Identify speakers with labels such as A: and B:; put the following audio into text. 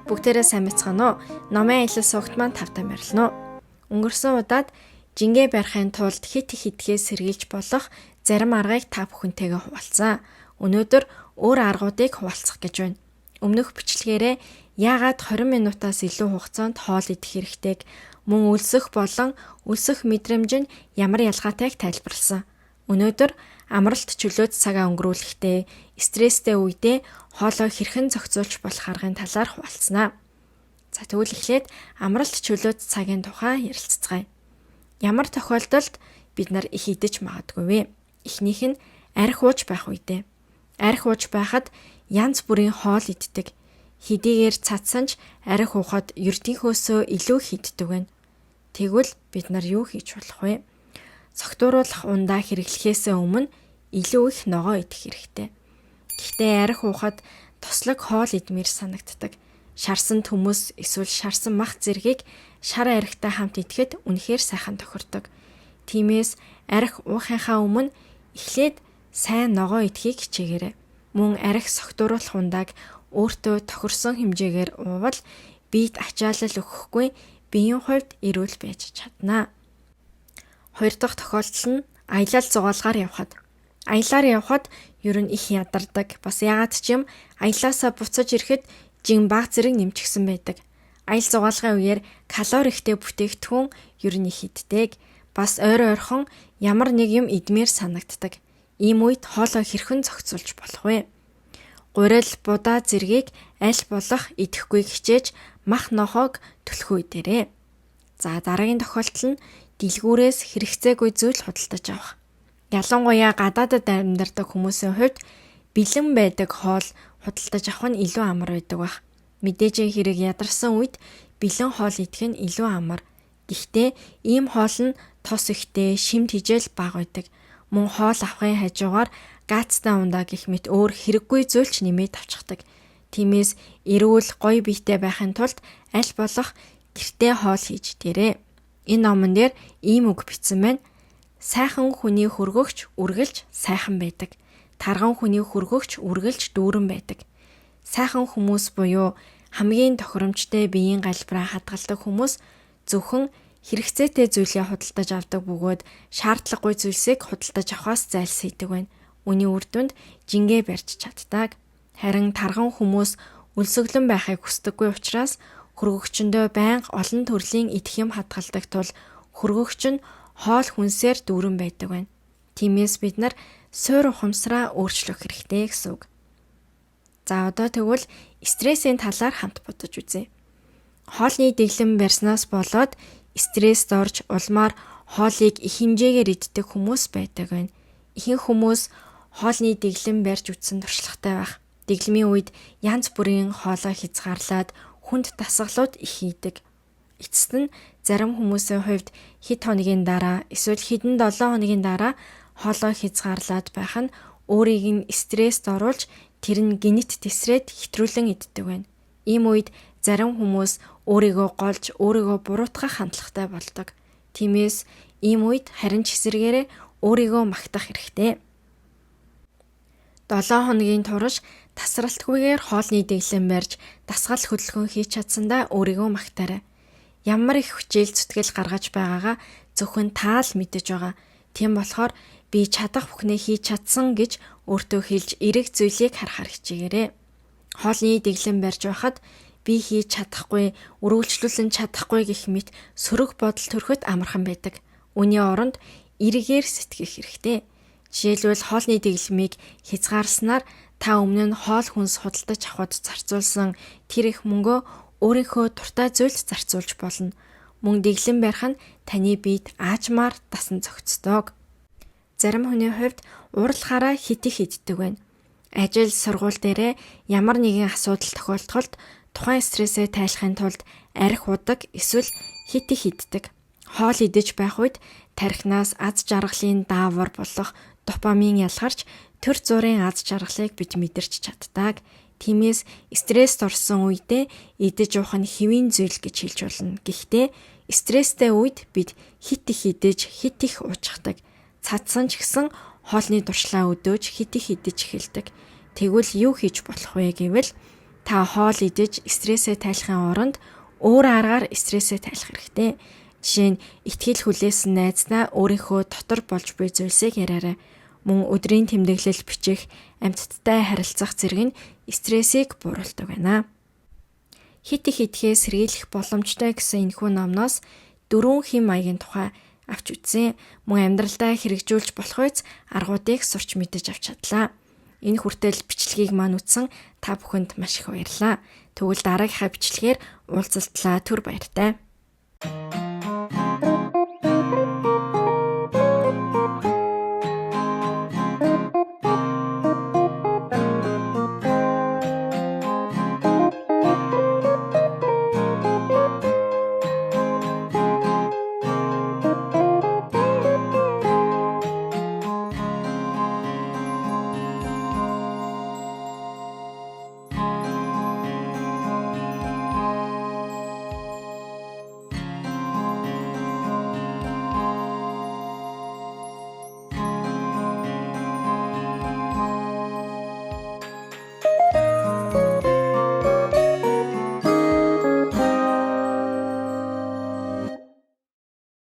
A: Бүгдээрээ сайн байцгаана уу? Номын аялал суугт маань тавтай морилно. Өнгөрсөн удаад жингээ барихын тулд хит их идэхээс сэргийлж болох зарим аргыг та бүхэнтэйгээ хуваалцсан. Өнөөдөр өөр аргуудыг хуваалцах гэж байна. Өмнөх бичлэгээрээ яагаад 20 минутаас илүү хугацаанд хоол идэх хэрэгтэйг, мөн өлсөх болон өлсөх мэдрэмж нь ямар ялгаатайг тайлбарласан. Өнөөдөр амралт чөлөөт цагаа өнгөрүүлэхдээ стресстэй үедээ хоолой хэрхэн зохицуулж болох аргын талаар хуваалцсанаа. За, тэгвэл эхлээд амралт чөлөөт цагийн тухай ярилцацгаая. Ямар тохиолдолд бид нар их идэж магадгүй вэ? Эхнийх нь арх ууж байх үедээ. Арх ууж байхад янз бүрийн хоол иддэг. Хэдийгээр цадсан ч арх уухад ердийнхөөсөө илүү их иддэг байна. Тэгвэл бид нар юу хийж болох вэ? Согтууруулах ундаа хэрэглэхээс өмнө илүү их ногоо идэх хэрэгтэй. Гэхдээ арх уухад тослог хоол идмээр санагддаг. Шарсан төмөс эсвэл шарсан мах зэргийг шар архитай хамт идэхэд үнэхээр сайхан тохирдог. Тиймээс арх уухынхаа өмнө эхлээд сайн ногоо идэхийг хичээгээрэй. Мөн арх согтууруулах ундааг өөртөө тохирсон хэмжээгээр уувал биед ачаалал өгөхгүй, биеийн хувьд эрүүл байж чадна. Хоёр дахь тохиолдол нь аялал зугаалгаар явхад. Аяллаар явхад ер нь их ядардаг. Бас яагаад ч юм аяллаасаа буцаж ирэхэд жин баг зэрэг нэмчихсэн байдаг. Аял зугаалгын үеэр калори ихтэй бүтээгдэхүүн ер нь их иддэг. Бас ойр ойрхон ямар нэг юм идмээр санагддаг. Ийм үед хоолой хэрхэн зохицуулж болох вэ? Гурил, будаа зэргийг аль болох идэхгүй хичээж мах нохоог түлхүү идээрэй. За, дараагийн тохиолдол нь дэлгүүрээс хэрэгцээгүй зүйл худалдаж авах. Ялангуяа гадаадад амьдардаг хүмүүсийн хувьд бэлэн байдаг хоол худалдаж авах нь илүү амар байдаг байх. Мэдээж хэрэг ядарсан үед бэлэн хоол идэх нь илүү амар. Гэхдээ ийм хоол нь тос ихтэй, шим тэжээл бага байдаг. Мөн хоол авахын хажуугаар газтай ундаа гэх мэт өөр хэрэггүй зүйл ч нэмээд авчихдаг. Тиймээс эрүүл, гоё биетэй байхын тулд аль болох гэртээ хоол хийж идээрэй. Энэ номон дээр ийм үг бичсэн байна. Сайхан хүний хөргөгч үргэлж сайхан байдаг. Тарган хүний хөргөгч үргэлж дүүрэн байдаг. Сайхан хүмүүс буюу хамгийн тохиромжтой биеийн галбираа хадгалдаг хүмүүс зөвхөн хэрэгцээтэй зүйлээ худалдаж авдаг бөгөөд шаардлагагүй зүйлсийг худалдаж авахаас зайлсхийдэг байна. Үүний үр дүнд жингээ барьж чаддаг. Харин тарган хүмүүс өлсөглөн байхыг хүсдэггүй учраас хөргөгчөндөө байнга олон төрлийн идэх юм хадгалдаг тул хөргөгч нь хоол хүнсээр дүүрэн байдаг байна. Тиймээс бид нар суур ухамсараа өөрчлөх хэрэгтэй гэсэн үг. За, одоо тэгвэл стрессийн талаар хамт бодож үзье. Хоолны дэглэм барьснаас болоод стресст орж улмаар хоолыг их хэмжээгээр иддэг хүмүүс байдаг байна. Ихэнх хүмүүс хоолны дэглэм барьж үзсэн туршлагатай байх. Дэглэмийн үед янз бүрийн хоолой хязгаарлаад хүнд дасгалууд их хийдэг. Эцэст нь зарим хүмүүсийн хувьд хэд хоногийн дараа эсвэл хэдэн 7 хоногийн дараа хоолой хязгаарлаад байх нь өөрийг нь стресст оруулж, тэр нь гэнэт тэсрээд хэтрүүлэн иддэг байна. Ийм үед зарим хүмүүс өөрийгөө голж, өөрийгөө буруутгах хандлагатай болдог. Тиймээс ийм үед харин ч эсрэгээрээ өөрийгөө магтах хэрэгтэй. 7 хоногийн турш тасралтгүйгээр хоолны дэглэм барьж, дасгал хөдөлгөөн хийж чадсандаа өөрийгөө магтаарай. Ямар их хичээл зүтгэл гаргаж байгаагаа зөвхөн та л мэдэж байгаа. Тийм болохоор би чадах бүхнээ хийж чадсан гэж өөртөө хэлж, эерэг зүйлийг харахаар хичээгээрэй. Хоолны дэглэм барьж байхад би хийж чадахгүй, үргэлжлүүлэн чадахгүй гэх мэт сөрөг бодол төрөхөд амархан байдаг. Үүний оронд эргээр сэтгэх хэрэгтэй. Жишээлбэл, хоолны дэглэмийг хязгаарласнаар та өмнө нь хоол хүнс худалдаж авахад зарцуулсан тэр их мөнгөө өөрийнхөө дуртай зүйлд зарцуулж болно. Мөн дэглэм барих нь таны биед аажмаар дасан зохицдог. Зарим хүний хувьд уурлахаараа хэт их иддэг байна. Ажил, сургууль дээрээ ямар нэгэн асуудал тохиолдоход тухайн стрессээ тайлахын тулд арх уудаг эсвэл хэт их иддэг. Хоол идэж байх үед тархинаас аз жаргалын даавар болох допамин ялгарч, түр зуурын аз жаргалыг бид мэдэрч чаддаг. Тиймээс стресст орсон үедээ идэж уух нь хэвийн зүйл гэж хэлж болно. Гэхдээ стресстэй үед бид хэт их идэж, хэт их уучдаг. Цадсан ч гэсэн хоолны туршлаа өдөөж хэт их идэж эхэлдэг. Тэгвэл юу хийж болох вэ гэвэл Та хоол идэж стрессээ тайлахын оронд өөр аргаар стрессээ тайлах хэрэгтэй. Жишээ нь итгэл хүлээсэн найзнаа өөрийнхөө дотор болж буй зүйлсийг яриарай. Мөн өдрийн тэмдэглэл бичих, амьтадтай харилцах зэрэг нь стрессийг бууруулдаг байна. Хит их идэхээ сэргийлэх боломжтой гэсэн энэхүү номноос 4 хэм маягийн тухай авч үзсэн. Мөн амьдралдаа хэрэгжүүлж болох үз аргуудыг сурч мэдэж авч чадлаа. Энэ хүртэл бичлэгийг маань үзсэн та бүхэнд маш их баярлалаа. Тэгвэл дараагийнхаа бичлэгээр уулзалтлаа, түр баяртай.